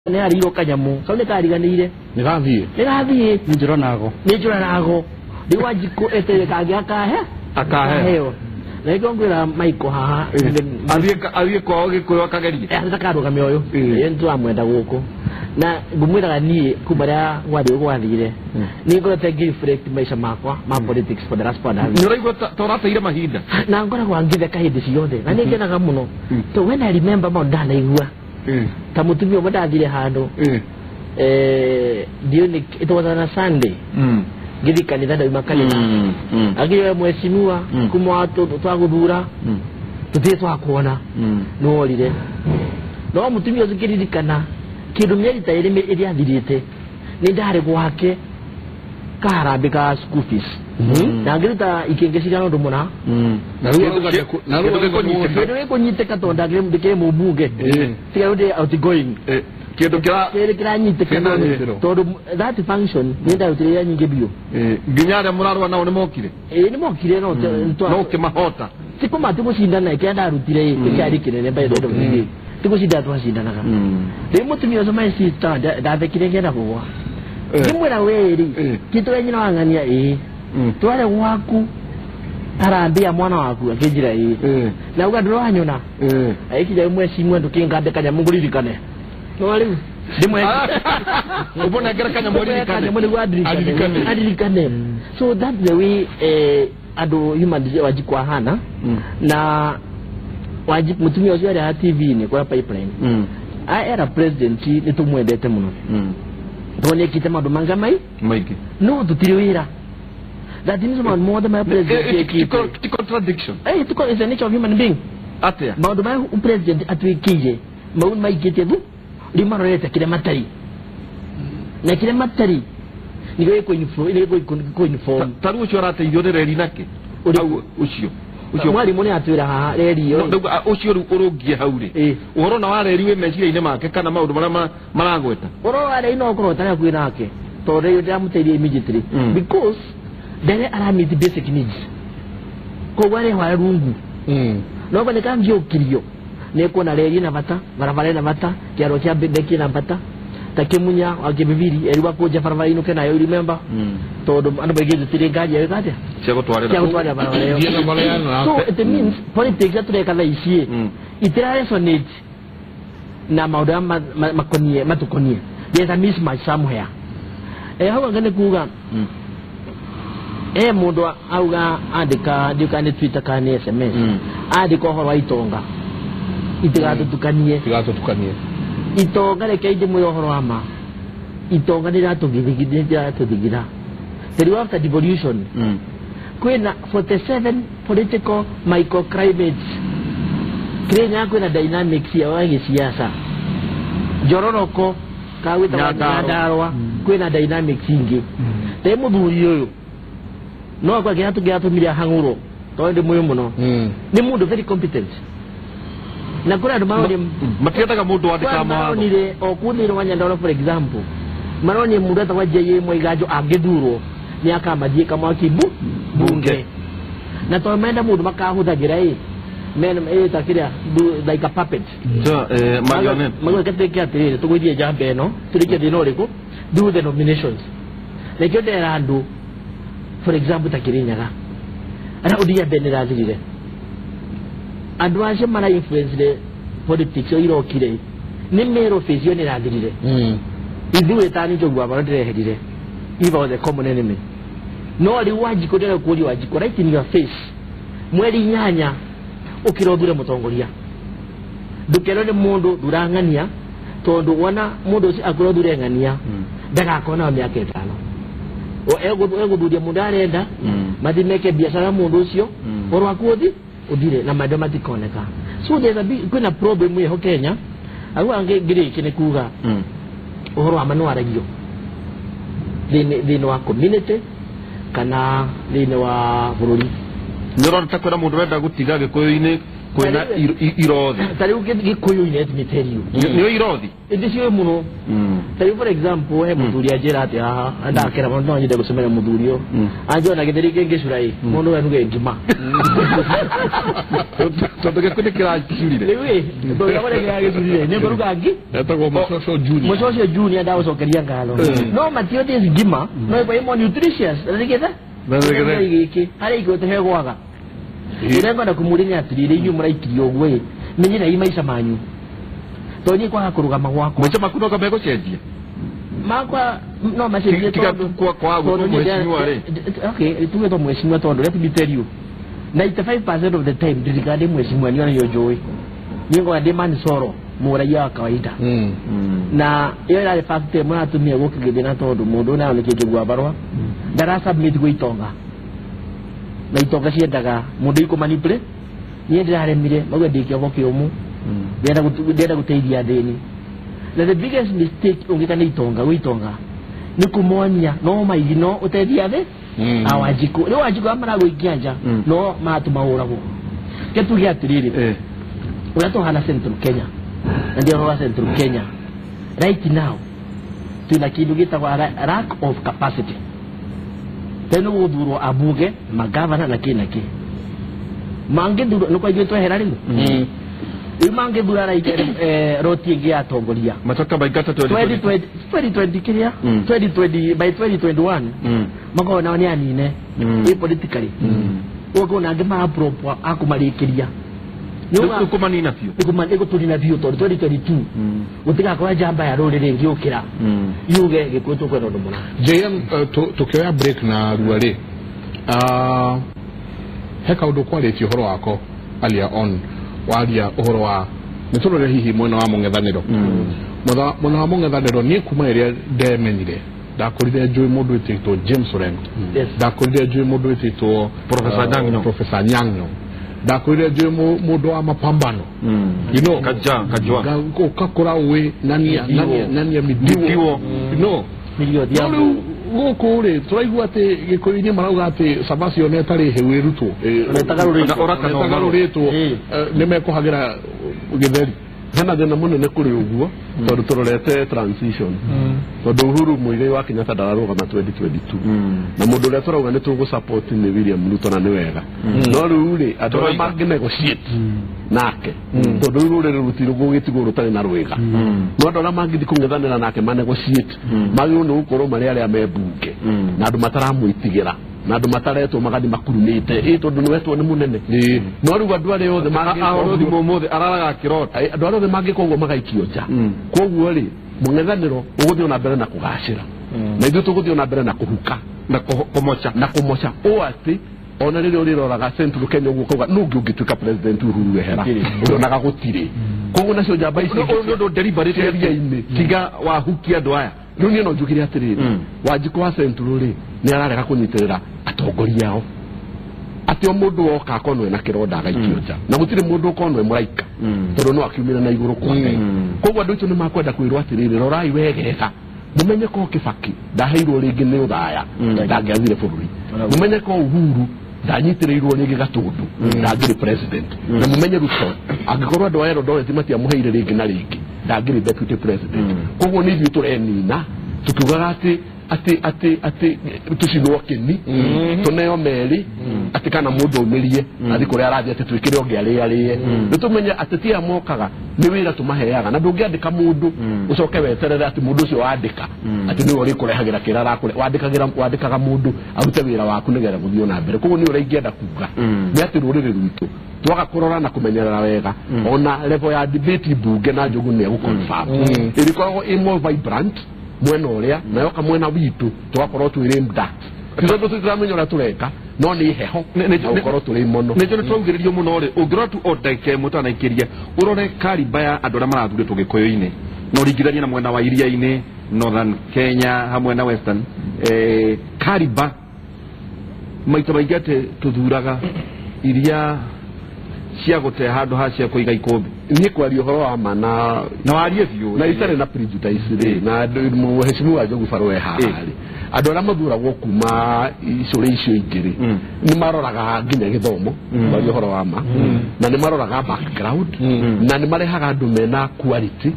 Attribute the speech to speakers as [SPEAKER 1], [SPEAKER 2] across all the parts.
[SPEAKER 1] Nĩ arĩirwo kanyamũ kau nĩ kariganĩire.
[SPEAKER 2] Nĩ gathiĩ.
[SPEAKER 1] Nĩ gathiĩ.
[SPEAKER 2] Nĩ njũra nago.
[SPEAKER 1] Nĩ njũra nago. Rĩu Wanjikũ etereire kangĩ akahe.
[SPEAKER 3] Akaheo.
[SPEAKER 1] Na nĩkĩo ngwĩra Michael haha.
[SPEAKER 3] Athiĩ kwao Gĩkũyũ akagerie.
[SPEAKER 1] Atakarũgamia ũyũ. Ĩĩ nĩtũramwenda gũkũ. Na ngũmwĩraga niĩ kuma rĩrĩa gwathiĩ gwathire nĩ ngorete ngĩ-reflect maica makwa ma politics for the last 4.5
[SPEAKER 3] Nĩ ũraigua ta ũrateire mahinda.
[SPEAKER 1] Na ngoragwo ngĩtheka hĩndĩ ciothe na nĩ ngenaga mũno. So when I remember maũndũ ndanaigua ta mũtumia ũmwe ndathire handũ, ndiũĩ nĩ it was on a Sunday, ngĩthiĩ kanitha, ndauma kanitha, akĩoya mheshimiwa, kuma twagũthura tũtirĩ twakuona, nĩ worire. No mũtumia ũcio ngĩririkana kĩndũ mĩeri ta ĩrĩ ĩrĩa athirĩte nĩ ndarĩ gwake kaharambĩ ka school fees na ngĩruta ikĩngĩ cigana ũndũ mũna.
[SPEAKER 2] Na rĩu arauga na rĩu
[SPEAKER 3] Kĩndũ
[SPEAKER 2] arauga
[SPEAKER 3] gĩkũnyitĩka.
[SPEAKER 1] Kĩndũ gĩkũnyitĩka tondũ ndakĩrĩ mũmbunge tiga rĩu ndĩ outgoing.
[SPEAKER 3] Kĩndũ kĩra
[SPEAKER 1] kĩrĩ kĩranyitĩka.
[SPEAKER 3] Kĩna
[SPEAKER 2] nyitĩro.
[SPEAKER 1] Tondũ that function nĩ ndarutire ira nyingĩ biũ.
[SPEAKER 3] Nginya arĩa mũrarũa nao nĩ mokire.
[SPEAKER 1] Ĩĩ, nĩ mokire no
[SPEAKER 3] No ũkĩmahota.
[SPEAKER 1] Ti kũma ti gũcindana, kĩrĩa ndarutire ĩ kĩarĩ kĩnene by the end of the day, ti gũcindana twacindanaga. Rĩu mũtumia ũcio, my sister, ndathekire ngĩenda kũgwa. Ngĩmwĩra wĩrĩ kĩtũ nyina wa ng'ania ĩĩ tware gwaku harambĩ ya mwana waku, akĩnjĩra ĩĩ na uga ndũranyona agĩkinya mwecimwe ndũkĩngande kanyamũ ngũririkane no rĩu ndĩmwe
[SPEAKER 3] Ũmũnengere kanyamũ aririkane.
[SPEAKER 1] Kanyamũ nĩguo aririkane.
[SPEAKER 3] Aririkane.
[SPEAKER 1] Aririkane. So that's the way andũ human Wanjikũ ahana. Na Wanjikũ mũtumia ũcio arĩ haha TV-inĩ kwa Pipeline era president nĩ tũmwendete mũno tondũ nĩ ekĩte maũndũ manga mai
[SPEAKER 3] Maingĩ.
[SPEAKER 1] No tũtirĩ wĩra. That means maũndũ mothe marĩa president ekĩte
[SPEAKER 3] Ti contradiction?
[SPEAKER 1] It's the nature of human being.
[SPEAKER 3] Atĩa?
[SPEAKER 1] Maũndũ marĩa president atwĩkĩire mau maingĩtie thu rĩu marorete kĩrĩa matarĩ na kĩrĩa matarĩ nĩkĩo gĩkũ-inform.
[SPEAKER 3] Ta rĩu ũcio arateithio nĩ reri nake?
[SPEAKER 1] Ũrĩkũ?
[SPEAKER 3] Au ũcio ũcio
[SPEAKER 1] Mwarimũ nĩ atwĩra haha reri ĩyo.
[SPEAKER 3] No, ndauga, ũcio rĩu ũrũngie hau rĩ, ũhoro na wa reri wĩ meciria-inĩ make kana maũndũ marĩa maragweta?
[SPEAKER 1] Ũhoro wa reri no ũkorwo ũtarĩ hakuhĩ nake tondũ rĩu ndĩramũteithia immediately because ndere arameet basic needs, koguo arehwa rungu no ko nĩkangĩũkirio nĩ kuona reri ĩna bata, barabara ĩna bata, kĩaro kĩa mbembe kĩna bata, ta Kĩmunya wa Kĩbibiri eri wa kũnja barabara inũke nayo, you remember, tondũ andũ maingĩ tũtirĩ ngari ĩyo ĩka atĩa
[SPEAKER 3] cia gũtwarĩra.
[SPEAKER 1] Cia gũtwarĩra barabara ĩyo.
[SPEAKER 2] Thiĩ na barabara ĩno.
[SPEAKER 1] So it means politics ĩrĩa tũreka thaa ici itira resonate na maũndũ aya makonie matũkonie. There's a mismatch somewhere. Hau angĩ nĩ kuga mũndũ auga andĩka ndiũka nĩ Twitter kana nĩ SMS, andĩka ũhoro wa itonga itigatũtukanie.
[SPEAKER 2] Tigatũtukanie.
[SPEAKER 1] Itonga, reke ndĩmwĩre ũhoro wa ma, itonga nĩ iratũthigithira. Rĩu after devolution kwĩna 47 political microclimates. Kĩrĩnyaga kwĩna dynamics ya wa gĩsiasa njororoko kagwĩtagwo
[SPEAKER 3] Nyandarua.
[SPEAKER 1] Nyandarua kwĩna dynamics ingĩ te mũthuri ũyũ no akwa kĩrĩa tũngĩatũmire hang'ũrwo tondũ ndĩ mũyũ mũno nĩ mũndũ very competent na kũrĩ andũ maronire
[SPEAKER 3] Matiendaga mũndũ wandĩkaga mawatho.
[SPEAKER 1] Maronire o kũu thĩinĩ wa Nyandarua, for example, maronire mũndũ etagwo J.A. Mwaiganjo angĩthurwo nĩ akamathiĩ kamwaki bunge na tondũ menda mũndũ makahũthagĩra ĩ mena ĩ ta kĩrĩa like a puppet.
[SPEAKER 3] So, marionette.
[SPEAKER 1] Magwĩka twĩke atĩrĩrĩ, tũgũithie njamba ĩno tũrĩkie thĩna ũrĩkũ, do the nominations. Nakĩo ndera andũ, for example, ta Kĩrĩnyaga arĩa ũndia mbere nĩrathirire, andũ acio mara influence politics ĩyo irokire nĩ mero phase ĩyo nĩrathirire. Ithuĩ tani Njogu wa ndĩreherire if I was a common enemy. No rĩu Wanjikũ ndĩrenda kũria Wanjikũ right in your face, mweri 8 ũkĩra ũthure mũtongoria, ndũkerwo nĩ mũndũ thura ng'ania, tondũ wona mũndũ ũcio akwĩra ũthure ng'ania ndagakorwo nayo mĩaka 5. Egũthuria mũndũ arenda mathi meke biacara mũndũ ũcio ũhoro waku ũthi ũthire na maendeleo matikoneka. So there's a big, kwĩna problem ĩho Kenya. Au angĩ ngĩrĩki nĩ kuga ũhoro wa ma nĩ waragio thĩinĩ wa community kana thĩinĩ wa bũrũri.
[SPEAKER 3] Nĩ ũrona ta kwĩna mũndũ ũrenda gũtiga Gĩkũyũ-inĩ Kwina irothi.
[SPEAKER 1] Ta riu Gikuyu-inĩ, let me tell you.
[SPEAKER 3] Nĩ irothi.
[SPEAKER 1] Ĩndĩ ciũĩ mũno. Ta rĩu, for example, he mũthuri anjĩra atĩ haha ndakera mũno, no nyende gũcemania mũthuri ũyũ anjona gĩtheri kĩngĩcura ĩ mũndũ ũyũ anuge ngima.
[SPEAKER 3] Tondũ gĩkũ nĩ kĩracurire.
[SPEAKER 1] Rĩu ĩ tondũ ũrĩa kĩragĩcurire nĩ ngũruga ngi.
[SPEAKER 2] Etagwo Mũcoco Junior.
[SPEAKER 1] Mũcoco Junior, ndagũcokeria ngatho, no matio this ngima no ĩkwa ĩmo nutritious rĩgĩthe gĩkĩ harĩa igũte hegwaga. Ũrĩa ngwenda kũmũria nĩ atĩrĩrĩ, inyuĩ mũraikirio ũguo ĩ menyerei maica manyu, tondũ niĩ kwaga kũrũgama gwakwa
[SPEAKER 3] Maica maku no megũcenjia.
[SPEAKER 1] Makwa no macenjie.
[SPEAKER 3] Tiga kwa gwĩtwo mheshimiwa rĩ.
[SPEAKER 1] Okay, tuge to mheshimiwa, tondũ let me tell you, 95% of the time ndirikana ndĩ mheshimiwa niĩ ona njũĩ niĩ ngona ndĩ manisoro mũraia wa kawaida. Na ĩyo ĩrarĩ fact ĩmwe atumia gũkĩgĩthĩna, tondũ mũndũ nayo nĩ kĩngĩgua barũa ndara submit gwĩ itonga, na itonga ciendaga mũndũ ikũ manipulate. Niĩ ndĩraremire mauge ndĩ kĩogo kĩũmũ, ndĩrenda gũteithia athĩni, na the biggest mistake ũngĩka nĩ itonga gwĩ itonga nĩ kũmonia no maigi no ũteithia thĩ. Awanjikũ rĩu, Wanjikũ arĩa maragũikia nja no maratũma ũragwo. Ke tuge atĩrĩrĩ, ũrĩa tũhana Central Kenya, na ndio wa Central Kenya right now twina kĩndũ gĩtagwo lack of capacity. Tene gũthurwo ambunge, magavana na kĩ na kĩ mangĩthurwo nĩ kwa ithuĩ twehera rĩu rĩu mangĩthura roti ĩngĩ ya atongoria.
[SPEAKER 3] Macoka maingata
[SPEAKER 1] 2020 2020 kĩrĩa 2020, by 2021 makorwo nao nĩ anine ĩ politically. Ũguo angĩ marapropwa akũmarĩkĩria.
[SPEAKER 3] Nĩ kũmanina biũ.
[SPEAKER 1] Ĩgũtũnina biũ, tondũ 2022 gũtigakorwo njamba ya rũrĩrĩ ĩngĩũkĩra yuge Gĩkũyũ tũkwenda ũndũ mũna.
[SPEAKER 2] JM, tukioya break na rua rĩ, he kaũndũ kwarĩtie ũhoro wako earlier on, waria ũhoro wa nĩ tũrore hihi mwena wa mũng'ethanĩro. Mwena wa mũng'ethanĩro, niĩ kuma ĩrĩa ndemenyire ndakũrire njũĩ mũndũ wĩtĩtwo James Orengo. Ndakũrire njũĩ mũndũ wĩtĩtwo
[SPEAKER 3] Professor Anyang' Nyong'o.
[SPEAKER 2] Professor Anyang' Nyong'o. Ndakũrire njũĩ mũndũ wa mapambano.
[SPEAKER 3] Kaja Kajwa.
[SPEAKER 2] Ũgakũra ũĩ nania nania nania midiwo.
[SPEAKER 3] Midiwo.
[SPEAKER 1] Milio
[SPEAKER 2] No
[SPEAKER 1] Odhiambo.
[SPEAKER 2] rĩu gũkũ rĩ tũraigua atĩ Gĩkũyũ-inĩ marauga atĩ cabaci ona ĩtarĩ hĩu ĩrutwo.
[SPEAKER 1] Ona ĩtagarũrĩtwo.
[SPEAKER 3] Ona kana
[SPEAKER 2] ĩtagarũrĩtwo, nĩ mekũhagĩra gĩtheri.
[SPEAKER 4] Hena thĩna mũnene kũrĩ ũguo, tondũ tũrorete transition, tondũ Uhuru Muigai wa Kenyatta ndararũgama 2022, na mũndũ ũrĩa tũrauga nĩ tũgũ support nĩ William Ruto, na nĩ wega, no rĩu rĩ andũ arĩa
[SPEAKER 3] Tũroiga.
[SPEAKER 4] mangĩ negotiate nake, tondũ rĩu rũrĩrĩ rũtirũgũgĩtigwo rũtarĩ na rwĩga, no andũ arĩa mangĩthiĩ kũng'ethanĩra nake ma negotiate magĩrĩirwo nĩ gũkorwo marĩ arĩa me mbunge, na andũ mataramwĩtigĩra, na andũ mataretwo magathiĩ makurumĩte ĩ tondũ nĩ wetwo nĩ mũnene. No rĩu andũ arĩa othe mangĩka
[SPEAKER 3] Ahorwo
[SPEAKER 4] ũguo-
[SPEAKER 3] thimũ ũmũthĩ araraga akĩrota.
[SPEAKER 4] Ai, andũ arĩa othe mangĩka ũguo magaikio nja. Koguo rĩ mũng'ethanĩro ũgũthiĩ ona mbere na kũgacĩra, na ithuĩ tũgũthiĩ ona mbere na kũhuka
[SPEAKER 3] Na kũmocha.
[SPEAKER 4] Na kũmoca ũũ atĩ ona rĩrĩa ũrĩroraga Central Kenya ũguo ũkauga nũ ũngĩ ũngĩtuĩka president Uhuru ehera, ũrĩonaga gũtirĩ. Koguo nacio njamba ici
[SPEAKER 3] Ũyũ nĩ ũndũ deliberate
[SPEAKER 4] Sheria-inĩ.
[SPEAKER 3] tiga wahukia andũ aya.
[SPEAKER 4] Rĩu niĩ no njugire atĩrĩrĩ, Wanjikũ wa Central rĩ nĩ ararega kũnyitĩrĩra atongoria ao, atĩ o mũndũ woka akonwo ena kĩronda agaikio nja, na gũtirĩ mũndũ ũkonwo e mũraika, tondũ no akiumĩre na igũrũ kwa Ngai. Koguo andũ aitũ nĩ makwenda kwĩrwo atĩrĩrĩ, rorai wegega mũmenye ko Kĩbaki ndaheirwo rĩngĩ nĩ ũthaya ndangĩathire bũrũri, mũmenye ko Uhuru ndanyitĩrĩirwo rĩngĩ Gatũndũ ndangĩrĩ president, na mũmenye Ruto angĩkorwo andũ a Eldoret matiamũheire rĩngĩ na rĩngĩ ndangĩrĩ deputy president. Koguo nĩ ithuĩ tũrenina tukiugaga atĩ tũcinwo kĩni tũneo merĩ, atĩ kana mũndũ aumĩrie athiĩ kũrĩa arathiĩ, atĩ twĩkĩre ũngĩ arĩe arĩe. Nĩ tũmenye atĩ ti aya mokaga, nĩ wĩra tũmaheaga, na ndũngĩandĩka mũndũ ũcoke weterere atĩ mũndũ ũcio wandĩka atĩ nĩwe ũrĩkũrehagĩra kĩrĩa arakũre. Wandĩkagĩra, wandĩkaga mũndũ arute wĩra waku nĩgetha gũthiĩ na mbere. Koguo nĩ ũrĩa ingĩenda kuga nĩ atĩ rũrĩrĩ rwitũ twaga kũrora na kũmenyerera wega, ona level ya debate mbunge na Njogu nĩ egũconfirm ĩrĩkoragwo ĩ more vibrant mwena ũrĩa, na yoka mwena witũ tũgakorwo twĩ lame ducks. Ti tondũ tũtiramenya ũrĩa tũreka, no nĩ heho na gũkorwo tũrĩ mono.
[SPEAKER 3] Nĩkĩo nĩ twaugĩrĩrio mũno rĩ, ũngĩrora tu o ndagĩka ĩmwe ũtanaikĩria, ũrore kariba ya andũ arĩa marathurĩtwo Gĩkũyũ-inĩ na ũringithanie na mwena wa iria-inĩ, Northern Kenya hamwe na Western, kariba maita maingĩ atĩ tũthuraga iria cia gũte handũ ha cia kũiga ikũmbĩ.
[SPEAKER 4] Niĩ kwaria ũhoro wa ma na
[SPEAKER 3] Na warie biũ.
[SPEAKER 4] Na itarĩ na prejudice rĩ, na mheshimiwa Njogu Barũ e haha rĩ, andũ arĩa mathuragwo kuma icũrĩ icio ingĩ rĩ, nĩ maroraga nginya gĩthomo, kwaria ũhoro wa ma, na nĩ maroraga background, na nĩ marehaga andũ mena quality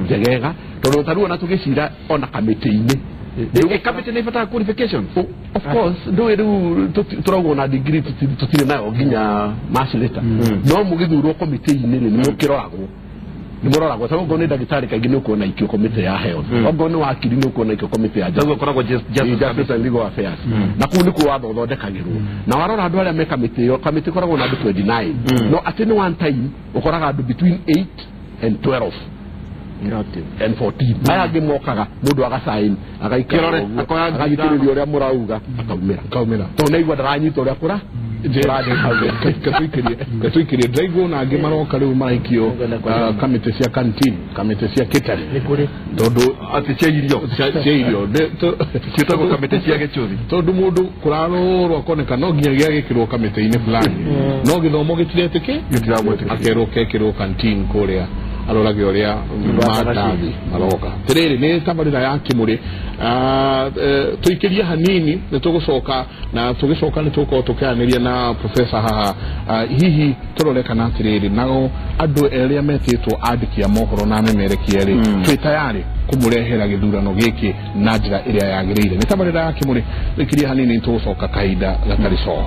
[SPEAKER 4] njegega, tondũ ta rĩu ona tũgĩcira ona kamĩtĩ-inĩ.
[SPEAKER 3] Kamĩtĩ nĩ ĩbataraga qualifications?
[SPEAKER 4] Of course, ndũĩ rĩu tũraugwo na degree tũtirĩ nayo nginya macilĩta, no mũgĩthurwo komĩtĩ-inĩ rĩ, nĩ mũkĩroragwo, nĩ mũroragwo. Ta okorwo nĩ ndagĩtarĩ, kaingĩ nĩ ũkuona ikio komĩtĩ ya health, okorwo nĩ wakiri, nĩ ũkuona ikio komĩtĩ ya
[SPEAKER 3] Taguo koragwo
[SPEAKER 4] justice
[SPEAKER 3] justice
[SPEAKER 4] and legal affairs, na kũu nĩkuo watho ũthondekagĩrwo. Na warora andũ arĩa me kamĩtĩ ĩyo, kamĩtĩ ĩkoragwo na andũ 29, no atĩ nĩ one time ũkoraga andũ between 8 and 12 and 14. Aya angĩ mokaga, mũndũ agacain, agaikara
[SPEAKER 3] Kĩrore,
[SPEAKER 4] ũguo,
[SPEAKER 3] akoya
[SPEAKER 4] agathikĩrĩria ũrĩa mũrauga, akaumĩra,
[SPEAKER 2] kaumĩra,
[SPEAKER 4] tondũ naigua ndaranyita ũrĩa kũra kũrathiĩ hau.
[SPEAKER 2] Katũikĩrie ndaigua ona angĩ maroka rĩu maraikio kamĩtĩ cia canteen, kamĩtĩ cia catering.
[SPEAKER 1] Nĩ kũrĩ.
[SPEAKER 2] Tondũ
[SPEAKER 3] Atĩ cia irio?
[SPEAKER 2] Cia irio.
[SPEAKER 3] Ciĩtagwo kamĩtĩ cia gĩchũthi.
[SPEAKER 2] Tondũ mũndũ kũrarorwo akoneka no nginya gĩagĩkĩrwo kamĩtĩ-inĩ fulani, no gĩthomo gĩtiretĩkĩ.
[SPEAKER 3] Gĩtiramwĩtĩkĩria.
[SPEAKER 2] Akerwo kekĩrwo canteen kũrĩa arorage ũrĩa mandathi maroka. Tirĩrĩ, nĩ tabarĩra ya Kĩmũrĩ. Tũikĩrie hanini, nĩ tũgũcoka, na tũgĩcoka nĩ tũgũkorwo tũkĩaranĩria na professor haha. Hihi tũrore kana atĩrĩrĩ, nao andũ arĩa metĩtwo andĩki a mohoro na amemerekia rĩ, twĩ tayarĩ kũmũrehera gĩthurano gĩkĩ na njĩra ĩrĩa yagĩrĩire? Nĩ tabarĩra ya Kĩmũrĩ. Tũikĩrie hanini, nĩ tũgũcoka kahinda gatarĩ coho.